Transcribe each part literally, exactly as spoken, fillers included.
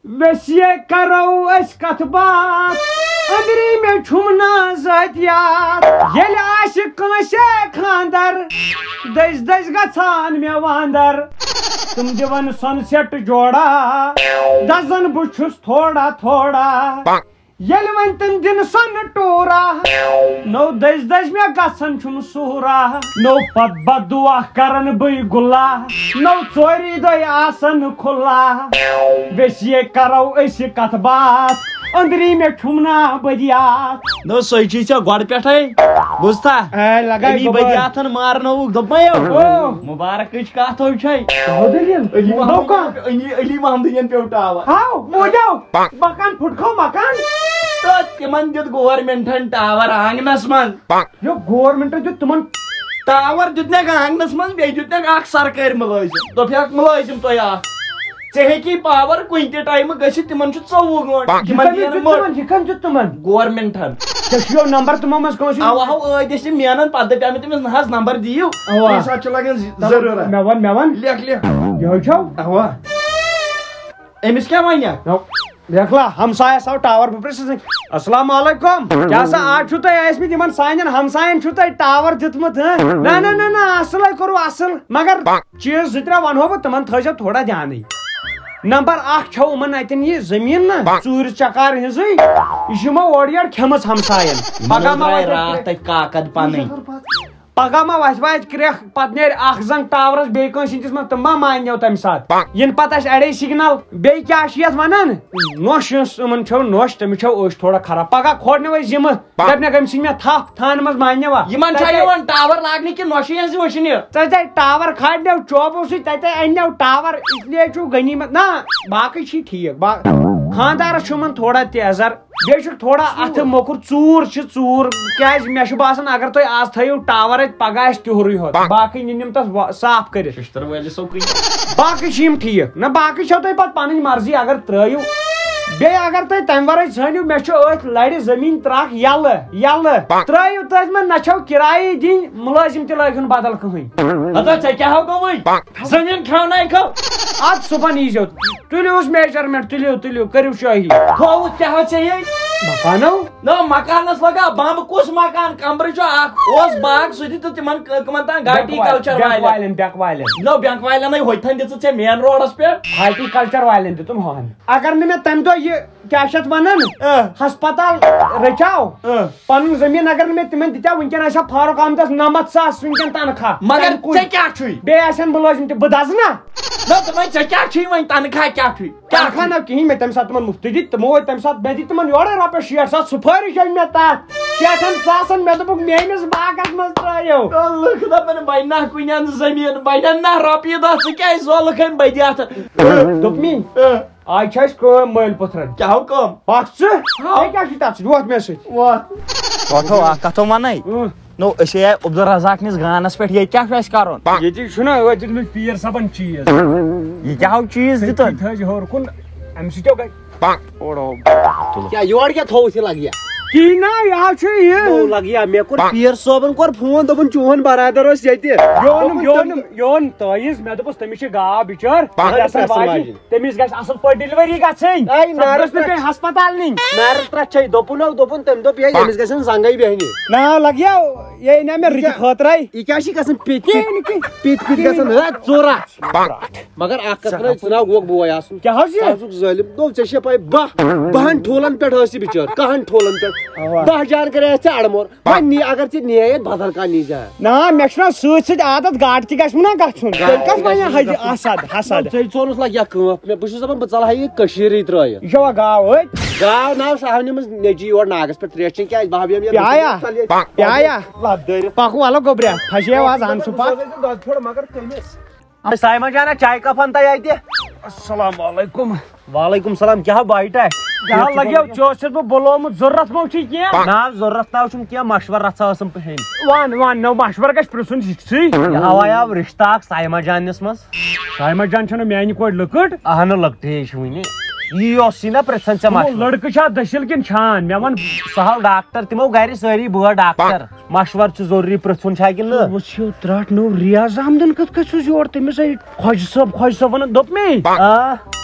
ویسے کرو أسۍ کتھ باتھ، أنٛدری مےٚ چھُم نہٕ زٲتۍ یاد۔ ییٚلہِ آسہِ کٲنٛسہِ خانٛدر، دٔسۍ دٔسۍ گژھان مےٚ واندر۔ تِم دِوان سۄنہٕ سٮ۪ٹ جوڑا، دزان بہٕ چھُس تھوڑا تھوڑا۔ ییٚلہِ وۄنۍ تِم دِن سۄنہٕ ٹوٗرا، نو دٔسۍ دٔسۍ مےٚ گژھان چھُم سہرا۔ نو پتہٕ بد دعا کران بٕے گُلا، نو ژوری دۄہہِ آسان کھُلا۔ ویسے کرو أسۍ کتھ باتھ، أنٛدری مےٚ چھُم نا بدیات۔ نو سۄے چھُے ژےٚ گۄڈٕ پٮ۪ٹھے، بوٗزتھا؟ اے، لگاے اَمی گۄبٲرۍ۔ بدیاتھن مارنووُکھ، دوٚپمَے۔ او۔ مُبارکٕچ کتھ ہو چھے۔ کیٛاہ دٔلیٖل؟ علی نو محمد، کانٛہہ۔ علی، علی محمدٕنٮ۪ن پیوٚو ٹاور۔ ہاو، موجو۔ مکان پھُٹکھو مکان۔ تہٕ تِمن دیُت گورمنٹن ٹاور آنگنس منٛز۔ یو گورمنٹن دیُت تِمن۔ ٹاور دیُتنکھ آنگنس منٛز، بیٚیہِ دیُتنکھ اکھ سرکٲرۍ مُلٲزم۔ دوٚپہکھ، "مُلٲزم تۄہہِ اکھ، ژےٚ ہیٚکی پاور کُنہِ تہِ ٹایمہٕ گٔژھِتھ، تِمن چھُ ژوٚوُہ گٲنٛٹہٕ۔" یہِ تِمن کٔمِس دِیَن دیُت مۄٹھ۔ تِمن؟ یہِ کٔمۍ دیُت تِمن؟ گورمنٹن۔ ژےٚ چھُ یو نمبر تِمو منٛز کٲنٛسہِ؟ اوا ہو، ٲدۍ ٲسۍ تِم مینان، پتہٕ دپیٛاو مےٚ تٔمِس، "نہ حظ، نمبر دِیِو۔" اوا۔ کُنہِ ساتہٕ چھُ لگان زِ-، تَو ضروٗرت۔ مےٚ وَن، مےٚ وَن۔ لیکھ، لیکھ۔ یِہوٚے چھو؟ اوا۔ أمِس کیٛاہ وَنہِ؟ نو، لیکھ لا، ہمسایَس آو ٹاور، بہٕ پرٛژھٕ أمِس، "السلام علیکم، کیٛاہ سا آز چھُو تۄہہِ ٲسمٕتۍ یِمن سانٮ۪ن ہمساین چھُو تۄہہِ ٹاور دیُتمُت، ہہ؟" نہ، نہ، نہ، نہ، اصلے کوٚروٕ اصل، مگر چیٖز زٕ ترٛےٚ وَنہو بہٕ، تِمن تھٲیزیو تھوڑا دیانٕے۔ نمبر اکھ چھو یِمن اتٮ۪ن یہِ زٔمیٖن نہ، ژوٗرِ چکار ہٕنٛزٕے، یہِ چھِ یِمو اورٕ یورٕ کھٮ۪مٕژ ہمساین۔ یِمن پگاہ ما درٛاے واتہِ راتھ تَتہِ کاکد پنٕنۍ۔ پگاہ ما وَسہِ وَتہِ کرٛٮ۪کھ، پتہٕ نیرِ اکھ زنٛگ ٹاورس بیٚیہِ کٲنٛسہِ ہٕنٛدِس منٛز، تِم ما ماننو تمہِ ساتہٕ؟ یِنہٕ پتہٕ اَسہِ اَڑے سِگنل، بیٚیہِ کیٛاہ چھِ یَتھ وَنان؟ نۄش یۄس یِمن چھو نۄش، تٔمِس چھو أچھ تھوڑا خراب۔ پگاہ کھولنو أسۍ یِمہٕ، دَپنَکھ أمِس چھِ مےٚ تھپھ تھانہٕ منٛز ماننوا؟ یِمن چھا تَتہِ یِوان ٹاور لاگنہٕ کِنہٕ نۄشہِ یِہٕنٛزِ وٕچھنہِ؟ تَتہِ ٹاور کھالنو چوبو سۭتۍ، تَتہِ اَننو ٹاور، اس لیے چھُو غنیٖمت۔ نہ، باقٕے چھی ٹھیٖک۔ با-، خانٛدارس چھُ یِمن تھوڑا تیزر۔ بیٚیہِ چھُ تھوڑا اَتھٕ موٚکُر، ژوٗر چھِ ژوٗر۔ کیٛازِ مےٚ چھُ باسان، اگر تُہۍ آز تھٲیِو ٹاور اَتہِ، پگاہ آسہِ تِہُرٕے ہوت۔ باقٕے نِن یِم تَتھ وا-، صاف کٔرِتھ۔ ششتر وٲلِس سو کٕنۍ۔ باقٕے چھِ یِم ٹھیٖک۔ نہ، باقٕے چھو تۄہہِ پَتہٕ پَنٕنۍ مرضی، اگر ترٛٲیِو۔ بیٚیہِ اگر تُہۍ تَمہِ وَرٲے ژھٲنِو، مےٚ چھُ أتھۍ لَرِ زٔمیٖن ترٛکھ یَلہٕ، یَلہٕ۔ ترٛٲیِو تٔتھۍ منٛز، نہ چھو کِرایہِ دِنۍ، مُلٲزِم تہِ لٲگِہُن بدل کٕہٕنۍ۔ ہتا ژےٚ کیٛاہ ہو گوٚوُے؟ زٔمیٖن کھیٛاونایکھو۔ اَدٕ صُبحن ییٖزیو۔ تُلِو حظ measurement، تُلِو، تُلِو، کٔرِو شٲہی۔ تھووُتھ کیٛاہ ہو ژےٚ یے؟ مکانو؟ نہ، مکانس لگا بمب، کُس مکان؟ کمرٕ چھُ اکھ، اوس باغ سُہ تہِ تہٕ تِمن ک-، کٕمن تام گاٹی بیٚکھ وال-، culture بیٚکھ والٮ۪ن۔ والٮ۪ن، بیٚکھ والٮ۪ن۔ نہ، بینک والٮ۪نٕے ہوٚتہِ تھن دِژٕتھ ژےٚ main roadس پٮ۪ٹھ۔ Horticulture والٮ۪ن دیُتُم ہن۔ اگر نہٕ مےٚ تمہِ دۄہ یہِ کیٛاہ چھِ اتھ ونان؟ اہ۔ ہسپتال رٔچھاو، اہ۔ پنُن زٔمیٖن اگر نہٕ مےٚ تِمن دِتیا، وٕنکیٚن آسہِ ہا فاروق احمدس نمتھ ساس وٕنکیٚن تنخواہ۔ مگر تمہِ کُے۔ ژےٚ کیٛاہ چھُے؟ بیٚیہِ آسن مُلٲزِم تہِ، بہٕ دزٕ نا؟ نہ، دوٚپمَے، ژےٚ کیٛاہ چھُے وۄنۍ تنخواہ کیٛاہ چھُے؟ کیٛاہ تنخواہ چھُے؟ نہ کِہیٖنۍ، مےٚ تَمہِ ساتہٕ تِمن مُفتٕے دِتۍ، تِمو وٲتۍ تَمہِ ساتہٕ، مےٚ دِتۍ تِمن یورے رۄپیَس شیٹھ ساس سُپھٲرِش أنۍ مےٚ تَتھ شیٹھن ساسن، مےٚ دوٚپُکھ، "میٲنِس باغس منٛز ترٲیِو۔" لُکھ دَپان، "بَنہِ نا کُنہِ اَندٕ زٔمیٖن، بَنہِ نا رۄپیہِ دَہ، ژٕ کیٛازِ زولُکھ أمۍ بدیاتھن؟" دوٚپمی، اۭں۔ آز چھِ اَسہِ کٲم مٲلۍ پوٚتھرَن۔ کیٛاہ ہو کٲم؟ پَکھ ژٕ۔ ہاو۔ ژےٚ کیٛاہ چھُے تَتھ سۭتۍ؟ وۄتھ مےٚ سۭتۍ۔ وۄتھ۔ وۄتھو، اَکھ کَتھ وَنَے۔ اۭں۔ نو، أسۍ ہے عبدالرزاق نِس گانَس پٮ۪ٹھ، ییٚتہِ کیٛاہ چھُ اَسہِ کَرُن؟ ییٚتہِ چھُنہ أتھۍ دیُتمُتھ پیٖر صٲبَن چیٖز۔ یہِ کیٛاہ ہو چیٖز تٔتھی دیُتُن؟ تھٲیزِ ہیوٚر کُن، اَمہِ سۭتۍ ہو گژھِ۔ اوڑو۔ کیٛاہ یورٕ کیٛاہ تھوٚوُتھ یہِ لَگہِ؟ کِہیٖنۍ نہ، یہِ حظ چھُ یہِ۔ نو لَگہِ، مےٚ کوٚر پیٖر صٲبَن کوٚر فون، دوٚپُن، "چون برادر اوس ییٚتہِ۔" یہِ اوٚنُم، دوٚپُن، یہِ اوٚنُم، یہِ اوٚن تٲویٖز، مےٚ دوٚپُس، "تٔمِس چھِ گاو بِچٲر، اہن، گژھن پرٛٮ۪سن واجہِ۔" واجہِ۔ تٔمِس گژھِ اصل پٲٹھۍ delivery گژھٕنۍ۔ اے، نہ، سۄ نہ، بٔرٕس نہٕ نہ۔ پیٚیہِ ہسپتال نِنۍ۔ نارٕ ترٛٹھ چھے، دوٚپُن ہو، دوٚپُن، تٔمۍ دوٚپ، "ہے، أمِس گژھن زنٛگے بیٚہنہِ۔" نا، لگیو، یہِ أنیو مےٚ رٕتہِ یہِ کیٛاہ؟ خٲطرَے۔ یہِ کیٛاہ چھِ گژھان پِتۍ؟ کِہیٖنۍ نہٕ کینٛہہ۔ پِتۍ پِتۍ کِہیٖنۍ گژھان، نہٕ۔ ہے، ژوٚرا۔ مگر اکھ کتھ کرو، ژٕ ناو گوکھ بوے آسُن۔ کیٛاہ حظ یہِ؟ ژٕ آسُکھ ظٲلِم۔ نو، ژےٚ چھےٚ پَے، باہ، باہن ٹھوٗلن پٮ۪ٹھ ٲس یہِ بِچٲر، کاہن ٹھوٗلن پٮ۪ٹھ۔ اَوا۔ باہ جان کریتھ ژےٚ اَڑٕ مور۔ وۄنۍ نی، اگر ژےٚ نِیے ییٚتہِ بدل کانٛہہ نی زِ ہا۔ نا، مےٚ چھُنہ سۭتۍ سۭتۍ عادت، گاٹہٕ تہِ گژھِ مےٚ نا گژھُن۔ گاٹہٕ تیٚلہِ کَتھ تہِ وَنہِ گژھِ ہا نہ حجہِ گژھُن۔ اسد، حسد؟ ژےٚ ژوٚلُس لگہِ یا کٲم؟ مےٚ، بہٕ چھُس دَپان، بہٕ ژَلہٕ ہا یہِ کٔشیٖرٕے ترٛٲیِتھ۔ یہِ چھےٚ وۄنۍ گاو أتۍ؟ گاو ناو صاحبنہِ منٛز نیٚچی یور ناگَس پٮ۪ٹھ ترٛیش چیٚنۍ، کیٛازِ بہٕ ہا بیٚہمہٕ یَتھ پیٛایا؟ ژَلہِ ییٚتہِ۔ پیٛایا؟ لَتھ دٲرِتھ۔ پَکھ وَلہٕ گوٚبریا، پھَسے آواز اَن سُہ پَکھ۔ دۄد پھیوٚر مگر کٔمِس؟ سایمہ جانا، چاے کپ ہن تۄہہِ اَتہِ؟ السلام علیکم۔ وعلیکم السلام، کیٛاہ ہا بایٹا؟ کیٛاہ لگیو؟ ژےٚ اوسُتھ بہٕ بُلومُت، ضروٗرت ما چھُے کینٛہہ؟ نہ، ضروٗرت نہ چھُم کینٛہہ، مشورٕ رژھا ٲسٕم پرٛژھٕنۍ۔ وَن، وَن، نو مشورٕ گژھِ پرٛژھُن، یہِ چھُے۔ یہِ ہاوایاو رشتہٕ اکھ سایمہ جانس منٛز۔ سایمہ جان چھَنہٕ میانہِ کورِ لٔکٕٹ؟ اہنُو، لٔکٹے چھِ وُنہِ۔ یی اوس سی نہ پرٛژھان ژےٚ تِمو مشورٕ۔ لٔڑکہٕ چھا دٔسِل کِنہٕ چھان؟ مےٚ وَن۔ سہل ڈاکٹر، تِمو گرِ سٲری بٲژ ڈاکٹر۔ مشورٕ چھُ ضروٗری، پرٛژھُن چھا کِنہٕ نہٕ؟ وٕچھِو، ترٛٹھ نوٚو ریاض احمدن کِتھ کٔنۍ سوٗز یور؟ تٔمِس آیہِ خۄجہِ صٲب، خۄجہِ صٲب وَنان، دوٚپمے۔ آ۔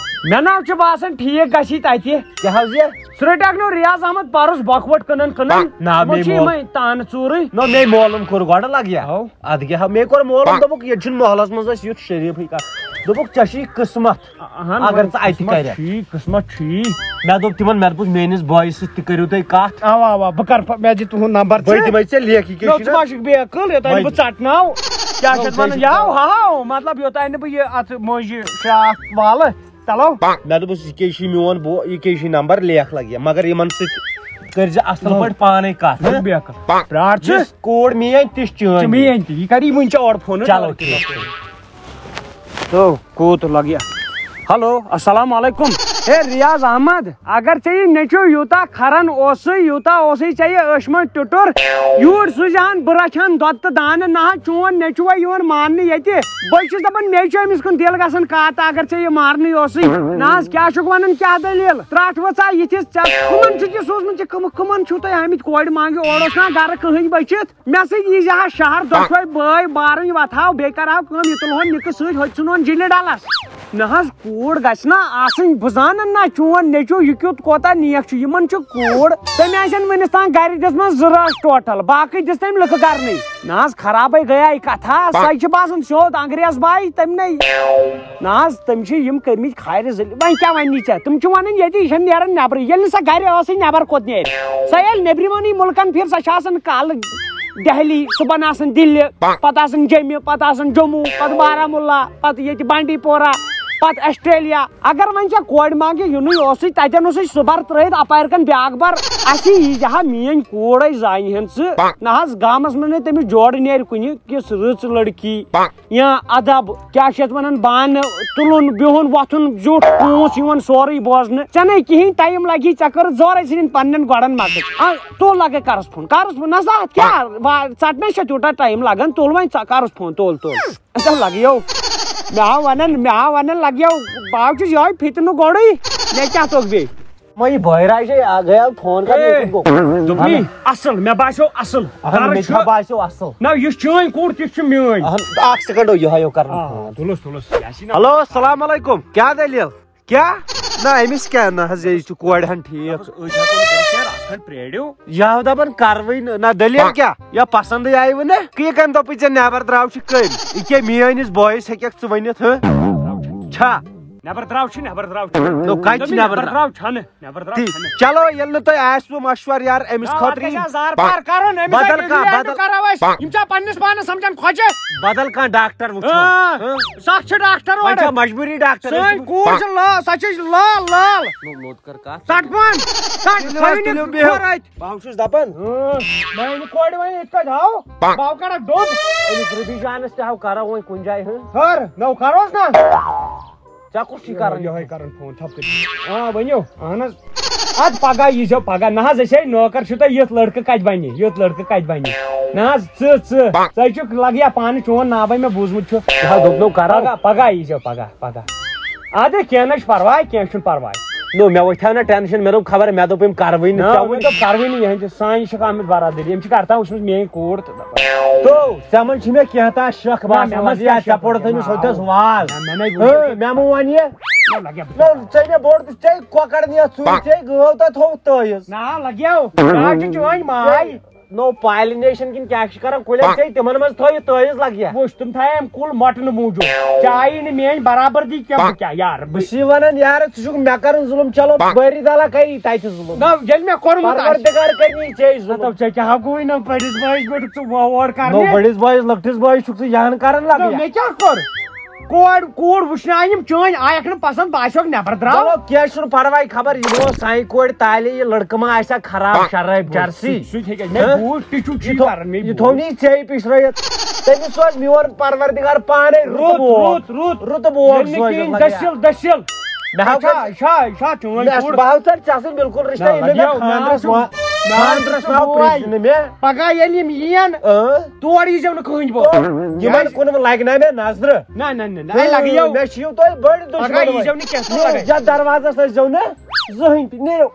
مےٚ نہ چھُ باسان ٹھیٖک گژھی تتہِ۔ کیٛاہ حظ یہِ؟ سُہ رٔٹۍ اکھ نو ریاض احمد پرُس بۄکھوٹ کٕنن کٕنن۔ نہ، یِمو مے چھِ مول۔ یِمے تانہٕ ژوٗرٕے۔ نہ، مے معلوم کوٚر گۄڈٕ لگیا۔ ہاو۔ ادٕ کیٛاہ ہا، مے کوٚر معلوم، دوٚپُکھ ییٚتہِ چھُنہٕ محلس منٛز اَسہِ یُتھ شریٖفٕے کانٛہہ۔ دوٚپُکھ ژےٚ چھُے قٕسمت۔ اہن اگر وۄنۍ ژٕ اَتہِ قٕسمت کَرکھ۔ چھی، قٕسمت چھی۔ مےٚ دوٚپ تِمن، مےٚ دوٚپُس میٲنِس بٲیِس سۭتۍ تہِ کٔرِو تُہۍ کتھ۔ اوا اوا، بہٕ کرٕ پتہٕ، مےٚ دِ تُہُنٛد نمبر بہٕ ژےٚ۔ دِمے ژےٚ لیکھ یہِ کیٛاہ نو، چھُنہ۔ ژٕ ما چھُکھ بے عقل، یوٚتام نہٕ وۄنۍ بہٕ ژٹناو۔ کیٛاہ چھِ اَتھ وَنان؟ یاو ہاو، مطلب یوٚتام نہٕ بہٕ یہِ اَتھ مٔنٛزۍ یہِ شراکھ والہٕ۔ چلو۔ مےٚ دوٚپُس، یہِ کیٛاہ چھُے میون بو-، یہِ کیٛاہ چھُے نمبر، لیکھ لگہِ۔ مگر یِمن سۭتۍ کٔرۍ زِ اصل نو۔ پٲٹھۍ پانے کتھ۔ نو۔ بیٚیہِ کتھ۔ پرٛار ژٕ۔ یُس کوٗر میٲنۍ تہِ چھِ چٲنۍ۔ ژٕ میٲنۍ تہِ۔ یہِ کر یی وُنہِ ژےٚ اورٕ فون؟ چلو، ٹھیٖک چھُ۔ تو کوٗت لگہِ۔ ہیلو، السلام علیکم۔ ہے ریاض احمد، اگر ژےٚ یہِ نیٚچو یوٗتاہ کھران اوسُے، یوٗتاہ اوسُے ژےٚ یہِ ٲشہِ منٛز ٹُٹُر، یوٗرۍ سوٗزِ ہن، بہٕ رچھِ ہن دۄد تہٕ دانہٕ۔ نہ حظ، چون نیٚچوٗ یِوان ماننہٕ ییٚتہِ۔ بہٕ چھُس دپان، مے چھُ أمِس کُن دِل گژھان کتھ، اگر ژےٚ یہِ مارنٕے اوسُے۔ نہ حظ، کیٛاہ چھُکھ ونان، کیٛاہ دٔلیٖل؟ ترٛٹھ ؤژھا یِتھِس ژےٚ؟ کٕمن چھُ تہِ سوٗزمُت یہِ؟ کٕم-، کٕمن چھُو تۄہہِ آمٕتۍ کورِ مانگہِ؟ اورٕ اوس نا گرٕ کٕہٕنۍ بٔچِتھ؟ مےٚ سۭتۍ یی زِ ہا شہر، دۄشوے بٲے بارٕنۍ وتھاو، بیٚیہِ کرہاو کٲم، یہِ تُلہون نِکہٕ سۭتۍ، ہوٚتہِ ژھٕنہون جِلہِ ڈلس۔ نہ حظ، کوٗر گژھِ نا آسٕنۍ۔ بہٕ زانن نا چون نیٚچو یہِ کیُتھ کوتاہ نیک چھُ۔ یِمن چھِ کوٗر، تٔمۍ آسن وُنِس تام گرِ دِژمٕژ زٕ رٲژ ٹوٹل، باقٕے دِژ تٔمۍ لُکہٕ کرنٕے۔ نہ حظ، خرابے گٔیے کتھا، سۄے چھِ باسان سیوٚد انگریز باے تٔمنٕے۔ نہ حظ، تٔمۍ چھِ یِم کٔرمٕتۍ خارِ ذٔلیل۔ وۄنۍ کیٛاہ وَننی ژےٚ؟ تِم چھِ وَنان ییٚتی، یہِ چھَنہٕ نیران نٮ۪برٕے۔ ییٚلہِ نہٕ سۄ گَرِ ٲسٕے، نٮ۪بر کوٚت نیرِ؟ سۄ ییٚلہِ نیٚبرِمٮ۪نٕے مُلکَن پھِر، سۄ چھِ آسان کالہٕ دہلی، صُبحن آسان دِلہِ، پَتہٕ آسان جیٚمہِ، پَتہٕ آسان جموں، پَتہٕ بارہمولہ، پَتہٕ ییٚتہِ بانڈی پورہ، پَتہٕ آسٹریلیا۔ اگر وۄنۍ ژےٚ کورِ مانٛگہِ یُنُے اوسُے، تَتٮ۪ن اوسُے سُہ بَر ترٛٲیِتھ اَپارِ کَن بیٛاکھ بَر۔ اَسہِ یی زِ ہا میٛٲنۍ کوٗر ہے زانہِ ہَن ژٕ۔ نہ حظ، گامَس منٛز نَے تٔمِس جوڑٕ نیرِ کُنہِ، کِژھ رٕژ لٔڑکی۔ یا ادب، کیٛاہ چھِ یَتھ وَنان، بانہٕ تُلُن، بِہُن، وۄتھُن، زیُٹھ، پونٛس یِوان سورُے بوزنہٕ۔ ژےٚ نَے کِہیٖنۍ ٹایم لَگی، ژےٚ کٔرٕتھ زورَے ژھٕنِن پنٛنٮ۪ن گۄڈَن مَکٕٹۍ۔ آ، تُل لَگے کَرُس فون، کَرُس فون، نہ سا اَتھ کیٛاہ، وا-، ژَٹنَے چھےٚ تیوٗتاہ ٹایم لَگان، تُل وۄنۍ ژٕ کَرُس فون، تُل، تُل۔ اَسا لَگیو، مےٚ ہا وَنان، مےٚ ہا وَنان لَگیو، بہٕ ہا چھُس یِہوٚے فِتنہٕ گۄڈٕے، مےٚ کیٛاہ توٚگ بیٚیہِ؟ وۄنۍ یہِ بٲے راجے آ گٔیو فون کرنہِ، اے، یہِ کوٚت گوٚو؟ دوٚپمَے، اہن۔ اصل، مےٚ باسیو اصل۔ اہن، گرٕ مےٚ چھُ تہِ باسیو اصل۔ نہ، یُس چٲنۍ کوٗر تہِ چھُ میٲنۍ۔ اہن، اکھ سیکنڈ، یِہوٚے یو کران آ، فون۔ تُلُس، تُلُس، یہِ آسی نہ۔ ہیلو، السلام علیکم۔ کیٛاہ دٔلیٖل؟ کیٛاہ؟ نہ، أمِس کیٛاہ؟ نہ حظ، یہِ چھُ کورِ ہن ٹھیٖک۔ أسۍ ہٮ۪کو نہٕ کٔرِتھ کینٛہہ، اَتھ کھَنٛڈ پرٛٲرِو۔ یہِ ہاو دَپان کَروٕے نہٕ۔ نہ، دٔلیٖل کیٛاہ؟ یا پسنٛدٕے آیہِ وٕ نہ؟ کہِ یہِ کَمہِ دۄپُے ژےٚ نٮ۪بر درٛاو چھِ کٔمۍ؟ یہِ کیٛاہ میٛٲنِس بٲیِس ہیٚکَکھ ژٕ ؤنِتھ، ہہ؟ چھا؟ نٮ۪بر درٛاو چھُ، نٮ۪بر درٛاو چھُ۔ نو، کَتہِ چھِ دوٚپمَے نٮ۪بر نٮ۪بر درٛاو؟ درٛاو چھَنہٕ، نٮ۪بر درٛاو تی۔ چھَنہٕ۔ چلو، ییٚلہِ نہٕ تۄہہِ آسِوٕ مشوَرٕ یار أمِس نہ، خٲطرٕ وۄنۍ یی۔ کیٛاہ زار پار کَرُن؟ أمِس بدل ہے کانٛہہ، گِلینٛڈ بدل، کَرو أسۍ۔ یِم چھا پنٛنِس پانَس سَمجھان خۄجہِ؟ بدل کانٛہہ ڈاکٹر وٕچھو۔ آ، ہہ؟ سَکھ چھِ ڈاکٹر وۄنۍ اورٕ۔ چھا مجبوٗری ڈاکٹر سٲنۍ أسۍ؟ کوٗر چھِ لال، سۄ چھِ لال، لال۔ نو، لوٚت کٔر کَتھ۔ ژَٹ پان، ژَٹ، تُلِو، تھٲوِو نہٕ تُلِو، بِہِو۔ کھۄر اَتہِ۔ بہٕ ہا چھُس دَپان۔ ہہ، میٛانہِ کورِ وۄنۍ یِتھ کٲٹھۍ ہاو، بہٕ ہاو کَڑا ڈوٚب۔ أمِس ربی جانَس تہِ ہاو کَرو وۄنۍ کُنہِ جایہِ، ہہ؟ ہر، نو کَروس نا۔ ژےٚ کُس چھُے کران؟ یِہوٚے کران فون، ژھۄپہٕ کٔرِتھ۔ آ، ؤنِو۔ اہن حظ۔ اَدٕ پگاہ ییٖزیو پگاہ۔ نہ حظ، أسۍ ہے نوکر چھِو تۄہہِ، یُتھ لڑکہٕ کتہِ بنہِ؟ یُتھ لڑکہٕ کتہِ بنہِ؟ نہ حظ، ژٕ، ژٕ، ژٕ ہے چھُکھ لگیا پانہٕ، چون ناوے مےٚ بوٗزمُت چھُ۔ یہِ حظ دوٚپ نو کرو۔ پگاہ، پگاہ ییٖزیو، پگاہ، پگاہ۔ اَدٕ کینٛہہ نہ چھُ پرواے، کینٛہہ چھُنہٕ پرواے۔ نو، مےٚ وۄتھیو نہ ٹینشن، مےٚ دوٚپ خبر مےٚ دوٚپ أمۍ کروٕے نہٕ، نہ، ژےٚ مےٚ وٕنہِ۔ دوٚپ کروٕے نہٕ، یِہنٛدِ سانہِ چھِ آمٕژ برادٔری، أمۍ چھِ کرتاو وٕچھمٕژ میٲنۍ کوٗر تہٕ۔ تو، ژےٚ منٛز چھِ مےٚ کینٛہہ تام شک نہ، باسان، مےٚ منٛز لگہِ کیٛاہ ژےٚ شک پوٚرُتھ لگہِ؟ أمِس ہوٚتٮ۪س آ۔ وال۔ نہ، مےٚ نَے ہہ، وُچھ۔ مےٚ مہٕ وَن یہِ۔ نہ، لگہِ نہ، ژےٚ مےٚ بوٚڑ تہٕ ژےٚ کۄکر نِتھ ژوٗرِ، ژےٚ گٲو تہٕ تھوٚوُتھ تٲیِز۔ نہ، لگیو۔ نہ، چھِ چٲنۍ ماے۔ نو، پالِنیشن کِنہٕ کیٛاہ چھِ کران کُلٮ۪ن ژےٚ؟ تِمن منٛز تھٲیِو تٲیِز لگہِ۔ وٕچھ، تِم تھایہِ أمۍ کُل مۄٹنہٕ موٗجوٗب۔ ژےٚ آیی نہٕ میٲنۍ برابردی کینٛہہ، بہٕ کیٛاہ یارٕ؟ بہٕ بہٕ چھُس یہِ وَنان یارٕ، ژٕ چھُکھ مےٚ کران ظُلُم، چلو بٲری تعالیٰ کری تَتہِ ظُلُم۔ نہ، ییٚلہِ مےٚ کوٚرمُت آسہِ۔ پروردگار کری ژےٚ ظُلُم۔ مطلب، ژےٚ کیٛاہ ہاو گوٚوُے نہ بٔڑِس بٲیِس پٮ۪ٹھ ژٕ وۄ-، وۄر کرنہِ؟ نو، بٔڑِس بٲیِس، لۄکٹِس بٲیِس چھُکھ ژٕ یہِ ہن کران نہ، لگیا۔ مےٚ کیٛاہ کوٚر؟ کورِ، کوٗر وٕچھنہِ آیہِ یِم چٲنۍ، آیَکھ نہٕ پسنٛد، باسیوکھ نٮ۪بر درٛاو۔ چلو، کینٛہہ چھُنہٕ پرواے، خبر یِمو سانہِ کورِ تالے یہِ لڑکہٕ ما آسہِ ہا خراب شرٲبۍ چرسی۔ سُہ تہِ ہیٚکہِ، مےٚ ہہ؟ بوٗز، ٹِچوٗ چھُے یہِ تھو-، کران، مےٚ یہِ بوٗز۔ تھوو نہٕ یہِ ژیٚے پِشرٲیِتھ۔ تٔمِس سوزِ میون پروردگار پانے رُت رُت، بوگ۔ رُت، رُت۔ رُت بوگ ییٚلہِ نہٕ سوزِ کِہیٖنۍ، مطلب، دٔسِل، دٔسِل۔ مےٚ ہاو چھا، ژےٚ، چھا، چھا چٲنۍ مےٚ کوٗر؟ بہٕ ہاو ژےٚ، ژےٚ سۭتۍ بِلکُل رِشتہٕ، نہ، یہِ مےٚ لگیو، خانٛدرس مےٚ وا-، ہاو ژےٚ خانٛدرس بوے۔ ناو پرٛژھ نہٕ مےٚ۔ پگاہ ییٚلہِ یِم یِین، اۭں۔ تور ییٖزیو نہٕ کٕہٕنۍ بوے۔ یِمن کیٛازِ؟ کُن وۄنۍ لگہِ نا مےٚ نظرٕ۔ نہ، نہ، نہ، نہ، اۭں، لگیو۔ مےٚ چھِ یِم تۄہہِ بٔڑۍ دُشمن پگاہ وۄنۍ۔ ییٖزیو نہٕ کینٛہہ، نہ، لگیو۔ یتھ دروازس ٲسۍ زیو نہٕ زٕہٕنۍ تہِ، نیٖرِو۔